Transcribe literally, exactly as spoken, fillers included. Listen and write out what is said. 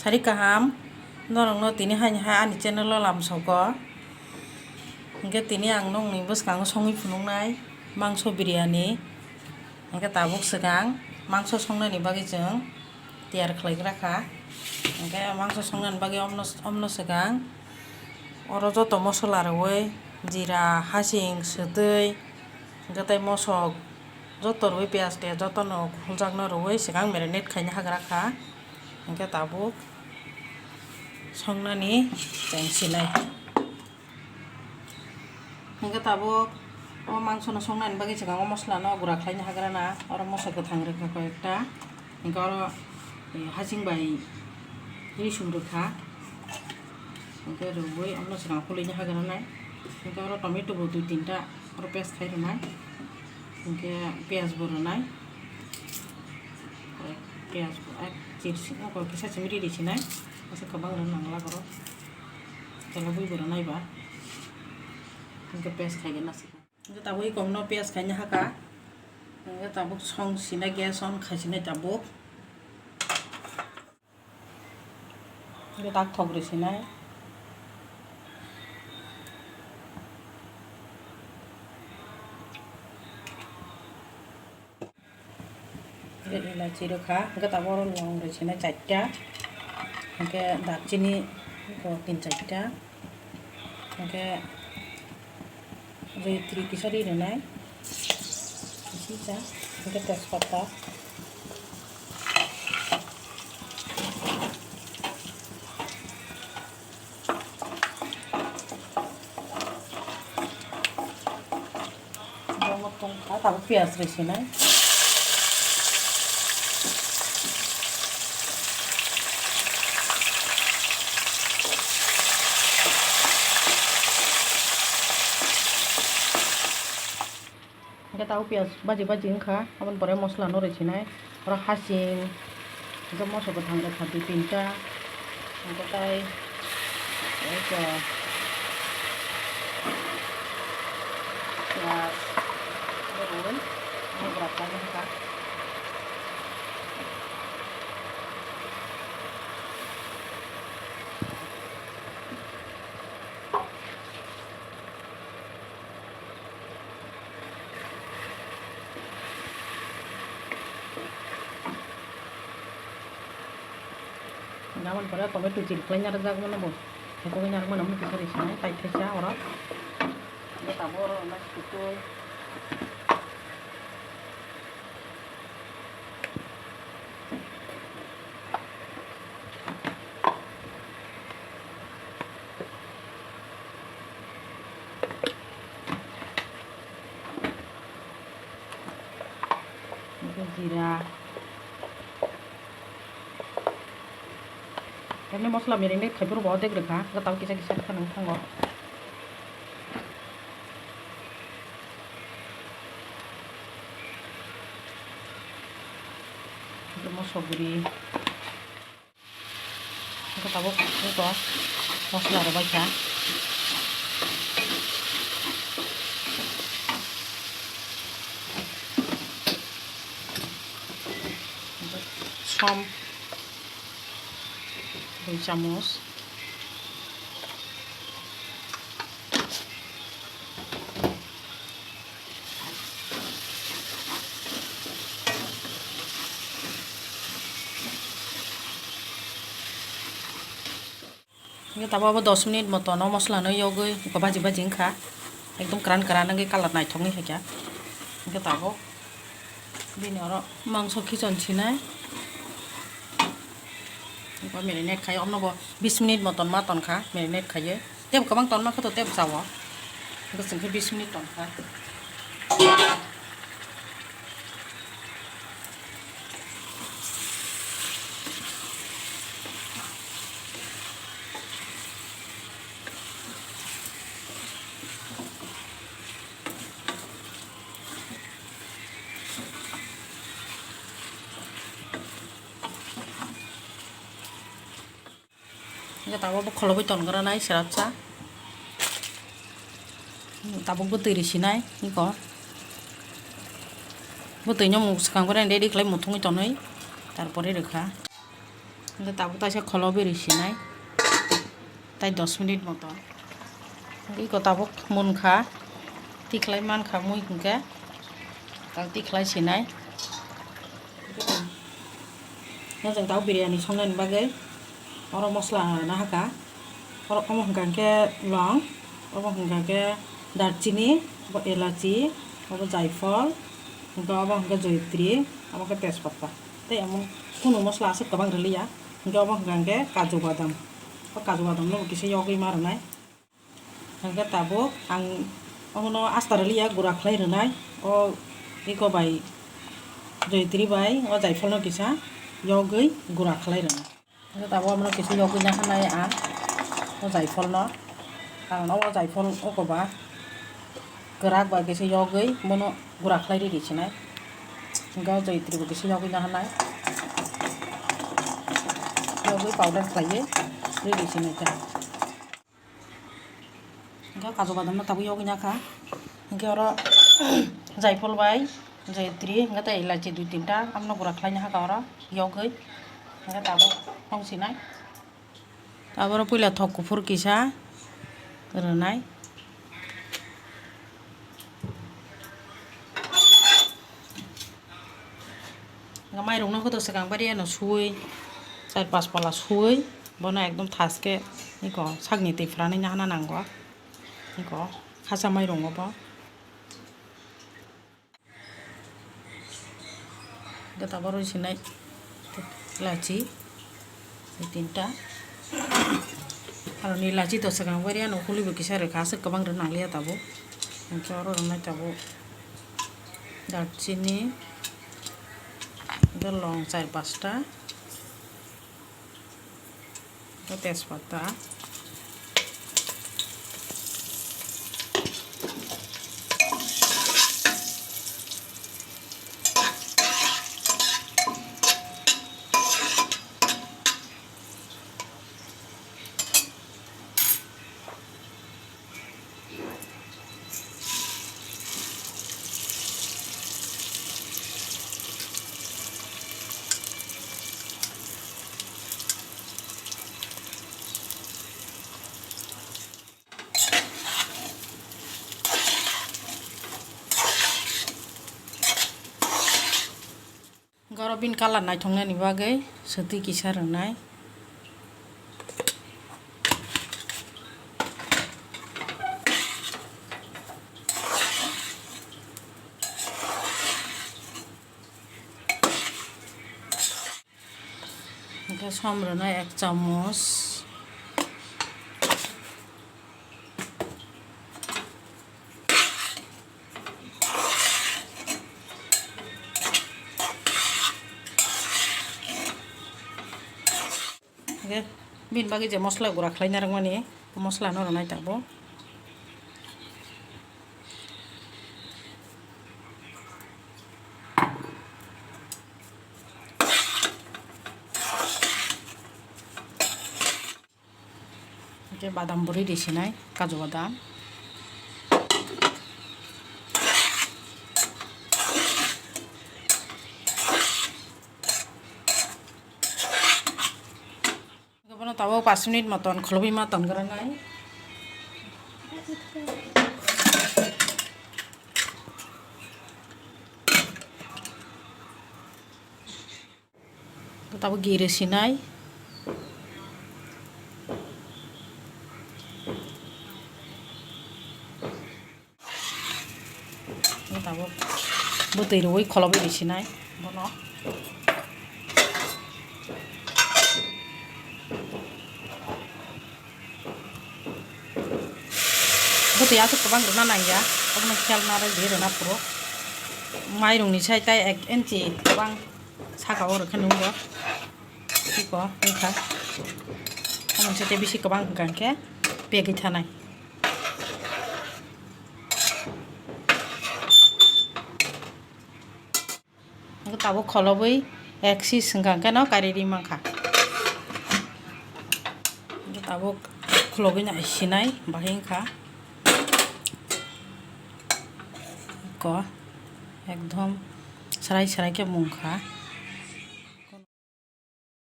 Sari kaham, norokno tini haini hai ani channel o lamsogo. Hingke tini ang nongni bwskango songwi phunuknai mangso biryani. Hingke tabuk swkang mangso songnani bagwi chwng tiyar khlaigra kha. Hingke mangso songnani bagwi omno, omno swkang oro joto mosola rwui, jira, hasing, swtwi, hingke tei mosok joto rwui, piyaj tiyaj jotono hujakno rwui swkang marinate khaina hagra kha. Hingke tabuk songnani cheng sinai. Hingke tabuk o mangsono songnani bagwi swkang o moslano gura khlaina hagra na, oro mosok kwthang rwkha koi ekta, hingke oro, eh, hasing bai risum rwkha, hingke rwui omo swkang huliya hagra nai, hingke oro tomato bo dui tinta oro paste khai rwnai, hingke piyaj bo rwnai, piyaj bo, eh, chirsi, kisa simi riri sinai, aswk kwbang rwna nangla borok. Tela bui bwrwi naiba. Hingke paste khaigena se. Hingke tabuk ikomno paste khaina haka. Hingke tabuk song sinai, gas on khai sinai tabuk. Hingke tak thok rwi sinai. Hingke elachi rwkha, hingke tabuk oro long rwi sinai charta, hingke darchini bo tin charta, hingke jayatri kisa ri rwnai, kisa, hingke tejpata. Bomo tongkha, tabuk piyaj rwi sinai. Hingke tabuk piyaj baji baji wngkha, aboni pore mosola no rwi sinai. Oro hasing, hingke mosok kwthang rok kha dui tinta, hingke tai, eko, piyaj, boroi, nokra khlai wngkha. Aboni pore tomato chili khlaina rwjakmano bo. Haikhe narwkmano mui kisa rwi sinai, tai thaisa oro. Tabuk oro rwna sutui. Hingke jira. Emni mosla marinate khai phuru bo odek rwkha, hwnkhe tabuk kisa kisa rwkha nang thango. Hingke mosok guri. Hingke tabuk hingke mosla rwbaikha. Som dui chamoch. Hingke tabuk abo dos minute motono moslano yogwi baji baji wngkha, ekdom kwran kwran wngwi colour naithokni haikha. Hingke tabuk bini oro mangso khichon sinai. Marinate khai, omno bo bis minute moton ma tonkha marinate khaiwi. Tebo kwbang tonma khe to tebo chao. Bwswk khe bis minute tonkha. Hingke tabuk bo kholobwi tongra nai srapsa. Tabuk bwtwi rwsinai eko. Bwtwino mwswkang bai ready khlai muthungwi tonwi, tarpore rwkha. Hwnkhe tabuk taisa kholo beri sinai, tai dos minute moto. Hwnkhe iko tabuk munkha, tikhlai mankha mui hwnkhe, tabuk tikhlai sinai. Hwnkhe chwng tabuk biryani songnani bagwi oro mosla nahakha. Oro omo hwnkha hwnkhe long, omo hwnkha hwnkhe darchini, obo elachi, obo jaiphol, hwnkhe obo hwnkhe joitri, obo hwnkhe tejpata. Tei omo kunu mosla aswk kwbang rwliya, hwnkhe obo hwnkha hwnkhe kaju badam. O kaju badam no bo kisa yogwi ma rwnai. Hwnkhe tabuk ang omono asta rwliya, gura khlai rwnai. O iko bai joitri bai o jaiphol no kisa yogwi gura khlai rwnai. Hwnkhe tabuk omono kisa yogwi naharnai ang o jaiphol no. Karon o jaiphol oko ba kwrak bai kisa yogwi bono gura khlai ridi sinai. Hwnkhe o joitri bo kisa yogwi naharnai. Yogwi powder khlaiwi ridi sinai ta. Hwnkhe kaju badam no tabuk yogwi nakha. Hwnkhe oro jaiphol bai joitri hwnkhe tei elachi dui tinta, abono gura khlai nahakha oro yogwi. Hwnkhe tabuk thong sinai. Taboro puila thok kuphur kisa rwnai. Hwnkhe mairung no hodo swkang bari ano suwi, char pas pala suwi, bono ekdom thaske iko sakni twi phranwi nahana nango, iko khasa mairung obo. Hwnkhe taboro sinai lachi tinta, aroni lachi to swkang bari ano huli bo kisa rwkha, aswk kwbang rw nangliya tabuk. Hwnkhe oro rwnai tabuk. Darchini, hwnkhe long char pasta, hwnkhe tejpata. Hwnkhe oro bini colour naithoknani bagwi swtwi kisa rwnai. Hwnkhe som rwnai ek chamoch. Hwnkhe bini bagwi je mosla gura khlai narwkmani, o mosla no rwnai tabuk. Hwnkhe badam bo ridi sinai, kaju badam. Bono tabuk pash minute moton khulubwi ma tongranai. Tabuk giri sinai. Tabuk bwtwi rwui kholobwi risinai bono. Bwtwi aswk kwbang rwna nangya, obono khel narwk di rwna phuru. Mairungni sai tai ek inchi kwbang saka o rwkhe nungo. Tiko wngkha. Omo se tei bisi kwbang hwnkha hwnkhe pegwi thanai. Tabuk kholobwi ek sis hwnkha hwnkhe no kariri mankha. Tabuk khulogwi nai sinai bahai wngkha. Ko ekdom srai srai khe mungkha.